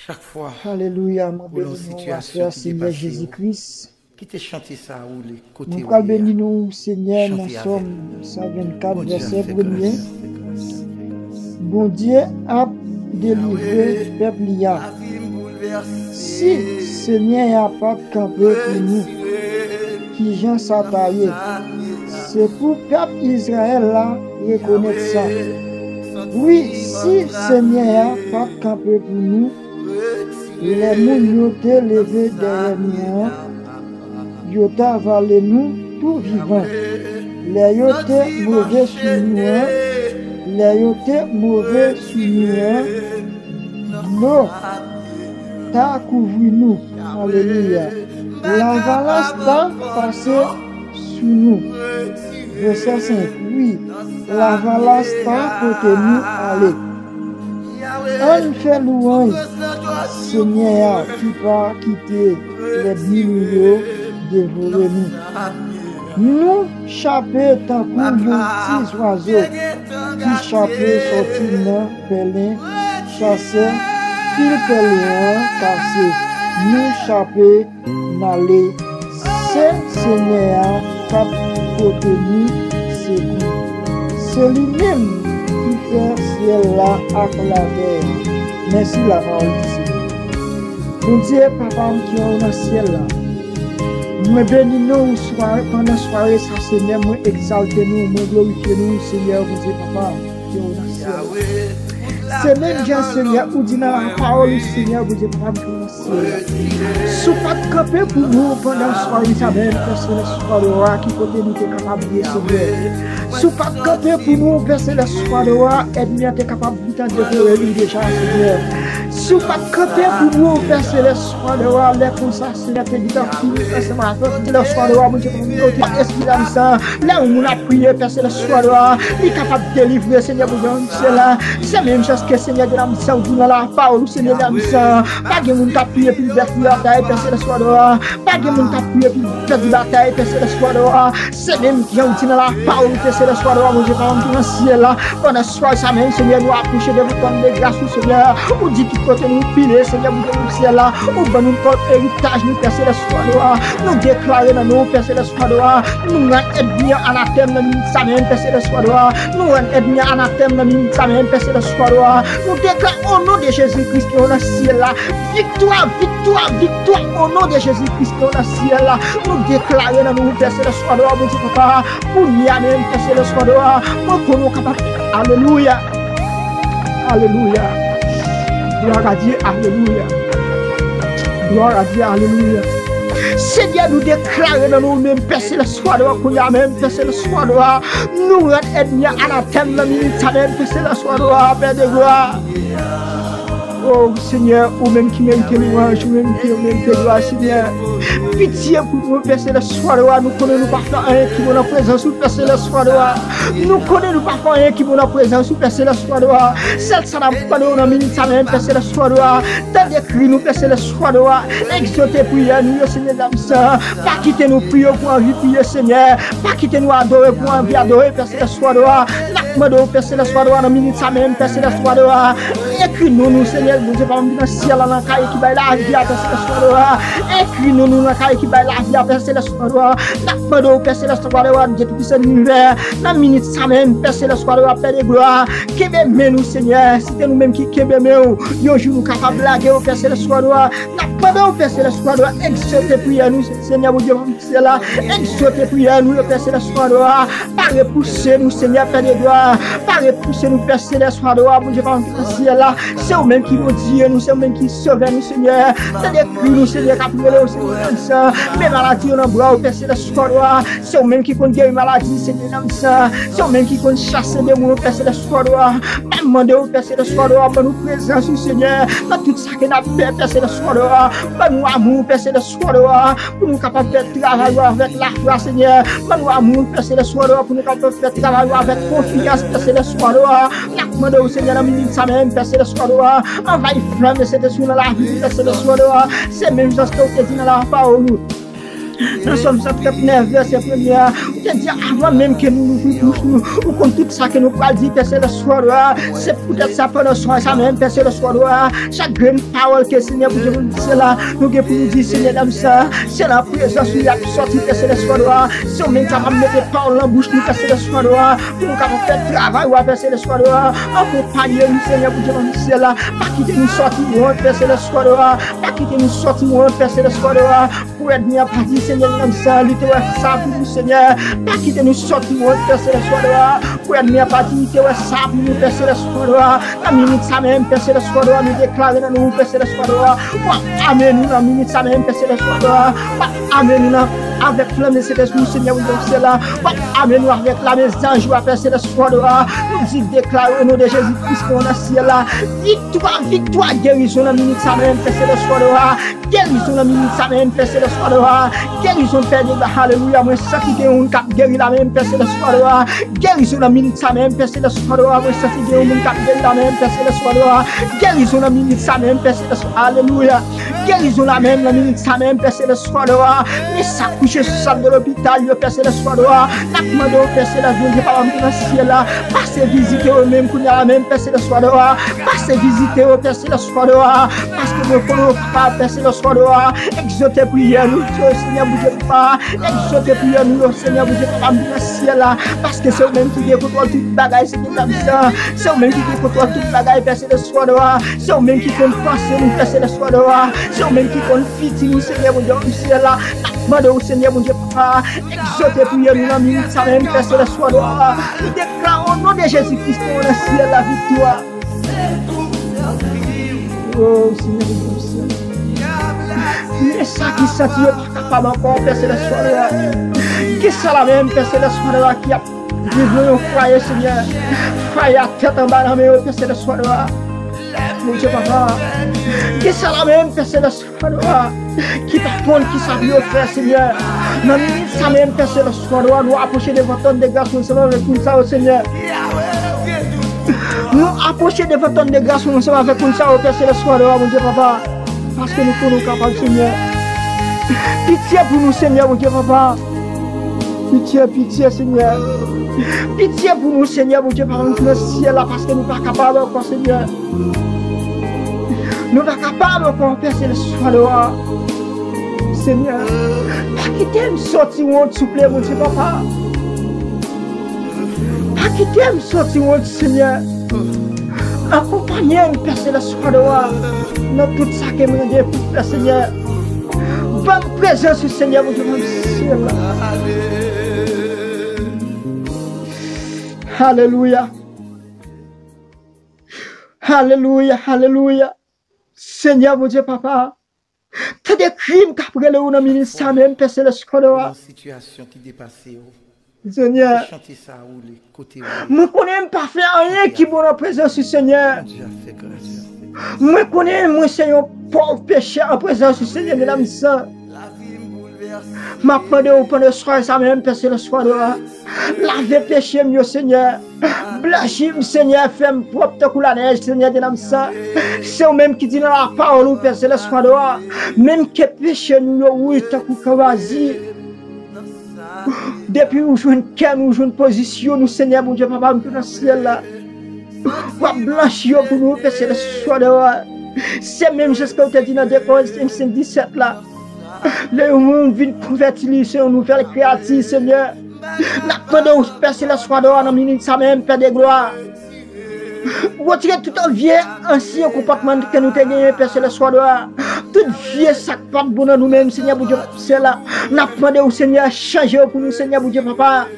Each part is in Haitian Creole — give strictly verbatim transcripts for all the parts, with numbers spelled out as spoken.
Chak fwa Alelouya, mwen ou nan beni nou, sitiyasyon ki Senyè depase Jezi w, Kris. Kite chante sa a woule kote Mwen ou pral ye beni a. Nou, Senyè, nan Chante avè Sòm l. Sa vennkat, Bondye ap vèsè fè premye. Gras. Bondye ap delivre pèp li a. Si Senyè a pa t kanpe pou nou, kijan sa ta ye? Se pou pèp Izrayèl la rekonèt sa. Wi, si Senyè a pa t kanpe pou nou, lè moun yo te leve dèyè nou an, yo ta vale nou tou vivan. Lè yo te move sou nou an, lè yo te move sou nou an, dlo ta kouvri nou. Alelouya. Lavalas ta pase sou nou. Vèsè senk, wi, lavalas ta pote nou ale. Ann fè lwanj Senyè a ki pa kite lènmi nou yo devore nou. Nou chape tankou yon ti zwazo ki chape sòti nan pèlen chasè, fil pèlen an kase. Nou chape n ale. Se Senyè a k ap pote nou sekou. Se li menm ki fè syèl la ak latè a. Mèsi lapawòl di Senyè. Bondye, Papa m ki anwo nan syèl la, mwen beni non ou swa-, pandan sware sa, Senyè, mwen egzalte nou, mwen glorifye nou, Senyè, Bondye, Papa m ki anwo nan syèl la. Se menm jan, Senyè, ou di nan lapawòl ou, Senyè, Bondye, Papa m ki anwo nan syèl la. Si w pa t kanpe pou nou pandan sware sa menm, Pè Selès, swadwa ki kote nou te kapab ye, Senyè? Si w pa t kanpe pou nou, Pè Selès, swadwa, ènmi an te kapab gentan devore nou deja, Senyè. Si w pa t kanpe pou nou, Pè Selès, swadwa, lè konsa, Senyè, te gentan fini ansanm avèk nou, Pè Selès, swadwa, Bondye, pou nou te espri lam sa. Lè yon moun ap priye, Pè Selès, swadwa, li kapab delivre, Senyè, Bondye, nan syèl la. Se menm jan ke Senyè de lam sa ou di nan lapawòl ou, Senyè de lam sa. Pa gen moun k ap priye pou l pèdi batay, Pè Selès, swadwa. Pa gen moun k ap priye pou l pèdi batay, Pè Selès, swadwa. Se menm jan ou di nan lapawòl ou, Pè Selès, swadwa, Bondye, pa m ki nan syèl la. Pandan sware sa menm, Senyè, nou apwoche devan twòn de gras ou, Senyè. Ou di tout kote nou pile, Senyè, Bondye, nan syèl la. Ou ban nou kòb eritaj nou, Pè Selès, swadwa. Nou deklare nan non, Pè Selès, swadwa. Nou rann ènmi an anatèm nan minit sa menm, Pè Selès, swadwa. Nou rann ènmi an anatèm nan minit sa menm, Pè Selès, swadwa. Nou deklare o non de Jezi Kris ki anwo nan syèl la. Viktwa, viktwa, viktwa o non de Jezi Kris ki anwo nan syèl la. Nou deklare nan non, Pè Selès, swadwa, Bondye, Papa. Kounye a menm, Pè Selès, swadwa. Mwen konnen w kapab. Alelouya. Alelouya. Gloire à Dieu. Alelouya. Gloire à Dieu. Alelouya. Senyè, nou deklare nan non menm, Pè Selès, swadwa, kounye a menm, Pè Selès, swadwa. Nou rann ènmi an anatèm nan minit sa menm, Pè Selès, swadwa, Pè de glwa. O Senyè, ou menm ki merite lwanj, ou menm ki merite glwa, Senyè. Pitye pou nou, Pè Selès, swadwa. Nou konnen nou pa fè anyen ki bon nan prezans ou, Pè Selès, swadwa. Nou konnen nou pa fè anyen ki bon nan prezans ou, Pè Selès, swadwa. Sèl sa n ap mande w nan minit sa menm, Pè Selès, swadwa, tande kri nou, Pè Selès, swadwa. Egzote priyè nou yo, Senyè, nan sa. Pa kite nou priye pou anvi priye, Senyè. Pa kite nou adore pou anvi adore, Pè Selès, swadwa. N ap mande w, Pè Selès, swadwa, nan minit sa menm, Pè Selès, swadwa. Ekri non nou, Senyè, Bondye pa m ki nan syèl la, nan kaye ki bay lavi a, Pè Selès, swadwa. Ekri non nou nan kaye ki bay lavi a, Pè Selès, swadwa. N ap mande w, Pè Selès, swadwa, Dye Toupisan linivè, nan minit sa menm, Pè Selès, swadwa, Pè de glwa. Kenbe men nou, Senyè. Si se nou menm ki kenbe men w, yon jou nou kapab lage w, Pè Selès, swadwa. N ap mande w, Pè Selès, swadwa, egzote priyè nou, Senyè, Bondye, Sela, egzote priyè nou yo, Pè Selès, swadwa. Pa repouse nou, Senyè, Pè de glwa. Pa repouse nou, Pè Selès, swadwa. Bondye pa m ki nan syèl la. Se ou menm ki Bondye nou, se ou menm ki Sovè nou, Senyè. Tande kri nou, Senyè, k ap rele w, Senyè, nan sa. Men maladi yo nan bra w, Pè Selès, swadwa. Se ou menm ki konn geri maladi, Senyè, nan sa. Se ou menm ki konn chase demon yo, Pè Selès, swadwa. M ap mande w, Pè Selès, swadwa, ban nou prezans ou, Senyè. Nan tout sa ke n ap fè, Pè Selès, swadwa. Ban nou amou, Pè Selès, swadwa. Pou nou kapab fè travay ou avèk lafwa, Senyè. Ban nou amou, Pè Selès, swadwa, pou nou kapab fè travay ou avèk konfyans, Pè Selès, swadwa. N ap mande w, Senyè, nan minit sa menm, Pè Selès, swadwa, anvayi flanm Sentespri w nan lavi nou, Pè Selès, swadwa. Se menm jan ke w te di nan lapawòl ou. Nan Sòm san trant nèf, vèsè premye a, ou te di, avan menm ke nou louvri bouch nou, ou konn tout sa ke nou pral di, Pè Selès, swadwa. Se poutèt sa, pandan swa sa menm, Pè Selès, swadwa, chak grenn pawòl ke Senyè Bondye nou di, se la nou gen pou nou di, Senyè, nan sa, se nan prezans ou y ap sòti, Pè Selès, swadwa. Se ou menm ki kapab mete pawòl nan bouch nou, Pè Selès, swadwa, pou nou kapab fè travay ou a, Pè Selès, swadwa. Akonpaye nou, Senyè Bondye, nan syèl la. Pa kite nou sòti wont, Pè Selès, swadwa. Pa kite nou sòti wont, Pè Selès, swadwa. Pou ènmi an pa di, Senyè, nan sa, li te wè sa pou nou, Senyè. Pa kite nou sòti wont, Pè Selès, swadwa. Pou ènmi an pa di, li te wè sa pou nou, Pè Selès, swadwa. Nan minit sa menm, Pè Selès, swadwa, nou deklare nan non ou, Pè Selès, swadwa. W ap ame nou nan minit sa menm, Pè Selès, swadwa. W ap ame nou nan, avèk flanme Sentespri ou, Senyè, ou nan syèl la. W ap ame nou avèk lame zanj ou a, Pè Selès, swadwa. Nou di deklare o non de Jezi Kris ke w nan syèl la. Viktwa, viktwa, gerizon nan minit sa menm, Pè Selès, swadwa. Gerizon nan minit sa menm, Pè Selès, swadwa. Gerizon pè de ba, alelouya. Mwen santi gen yon moun k ap geri la menm, Pè Selès, swadwa. Gerizon nan minit sa menm, Pè Selès, swadwa. Mwen santi gen yon moun k ap geri la menm, Pè Selès, swadwa. Gerizon nan minit sa menm, Pè Selès, alelouya. Gerizon la menm, nan minit sa menm, Pè Selès, swadwa. Men sa k kouche sou sab de lopital yo, Pè Selès, swadwa. N ap mande w, Pè Selès, Bondye papa m ki nan syèl la. Pase vizite yo menm kounye a la menm, Pè Selès, swadwa. Pase vizite yo, Pè Selès, swadwa. Paske mwen konnen w kapab, Pè Selès, swadwa. Egzote priyè nou, Senyè Bondye papa. Egzote priyè nou yo, Senyè Bondye papa m ki nan syèl la. Paske se ou menm ki gen kontwòl tout bagay, Senyè Bondye. Se ou menm ki gen kontwòl tout bagay, Pè Selès, swadwa. Se ou menm ki konn panse nou, Pè Selès, swadwa. Se ou menm ki konn fiti nou, Senyè Bondye, nan syèl la. N ap mande w, Senyè Bondye papa, egzote priyè nou nan minit sa menm, Pè Selès, swadwa. Nou deklare o non de Jezi Kris ke w nan syèl la viktwa. O Senyè Bondye, nan syèl la. Men sa ki santi yo pa kapab ankò, Pè Selès, swadwa. Gen sa la menm, Pè Selès, swadwa, ki ap viv nan yon fwaye, Senyè. Fwaye a tèt anba nan men yo, Pè Selès, swadwa. Bondye papa. Gen sa la menm, Pè Selès, swadwa, ki pa konn kisa pou yo fè, Senyè. Nan minit sa menm, Pè Selès, swadwa, nou apwoche devan twòn de gras nou ansanm avèk moun sa yo, Senyè. Nou apwoche devan twòn de gras nou ansanm avèk moun sa yo, Pè Selès, swadwa, Bondye papa. Paske nou konnen w kapab, Senyè. Pitye pou nou, Senyè, Bondye papa. Pitye, pitye, Senyè. Pitye pou nou, Senyè, Bondye papa, nou ki nan syèl la, paske nou pa kapab ankò, Senyè. Nou pa kapab ankò, Pè Selès, swadwa. Senyè, pa kite m sòti wont, souple, Bondye papa. Pa kite m sòti wont, Senyè. Akonpaye m, Pè Selès, swadwa, nan tout sa ke m mande pou fè, Senyè. Ban m prezans ou, Senyè, Bondye, ban m syèl la. Alelouya. Alelouya, alelouya. Senyè Bondye papa, tande kri m k ap rele ou nan minit sa menm, Pè Selès, swadwa. Nan sitiyasyon ki depase w. Senyè, chante sa woule, kote w ye. Mwen konnen m pa fè anyen ki bon nan prezans ou, Senyè. Bondye ap fè gras. Mwen konnen mwen se yon pòv pechè an prezans ou, Senyè, medam sa. M ap mande w pandan sware sa menm, Pè Selès, swadwa. Lave peche m yo, Senyè. Blanchi m, Senyè, fè m pwòp tankou lanèj, Senyè, de nanm sa. Se ou menm ki di nan lapawòl ou, Pè Selès, swadwa, menm ke peche nou yo wouj tankou kanvazi, depi ou jwenn kè nou, ou jwenn pozisyon nou, Senyè Bondye, Papa m ki nan syèl la, w ap blanchi yo pou nou, Pè Selès, swadwa. Se menm jan ke w te di nan de Korent senk, senk, disèt la. Lè yon moun vin konvèti, li se yon nouvèl kreyati, Senyè. N ap mande w, Pè Selès, swadwa, nan minit sa menm, Pè de glwa, retire tout vye ansyen konpòtman ke nou te genyen, Pè Selès, swadwa. Tout vye sa k pa t bon nan nou menm, Senyè Bondye, Papa m, se la. N ap mande w, Senyè, chanje yo pou nou, Senyè Bondye, Papa.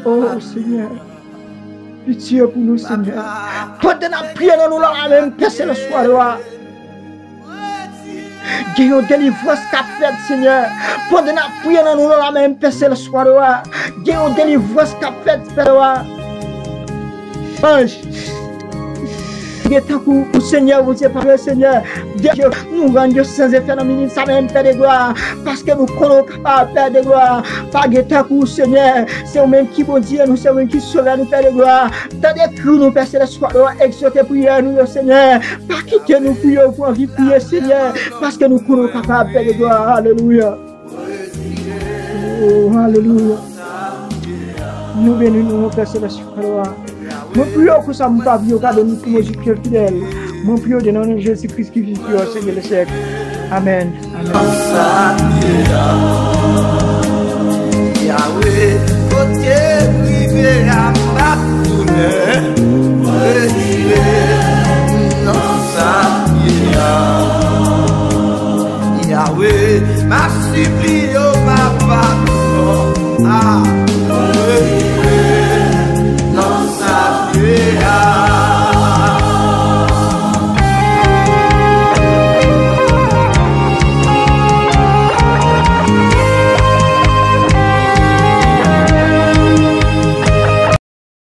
O Senyè, pitye pou nou, Senyè. Pandan n ap priye nan non la menm, Pè Selès, swadwa, gen yon delivrans k ap fèt, Senyè. Pandan n ap priye nan non la menm, Pè Selès, swadwa, gen yon delivrans k ap fèt, Pè wa. Anj, gen tankou ou, Senyè, ou se pa vre, Senyè. Dèje nou rann yo san efè nan minit sa menm, Pè de glwa, paske nou konnen w kapab, Pè de glwa. Pa gen tankou ou, Senyè. Se ou menm ki Bondye nou, se ou menm ki Sovè nou, Pè de glwa. Tande kri nou, Pè Selès, swadwa, egzote priyè nou yo, Senyè. Pa kite nou priye ou pou anvi priye, Senyè, paske nou konnen w kapab, Pè de glwa. Alelouya. Oh, alelouya. Nou beni nou, Pè Selès, Papa. Mwen priye w konsa, mwen pa priye w, kado nou pou mwen jis fidèl. Mwen priye w nan non Jezi Kris ki viv, ki règne syèk e syèk. Amèn. Amèn. Yahweh, kote m rive a, m ap tounen retire.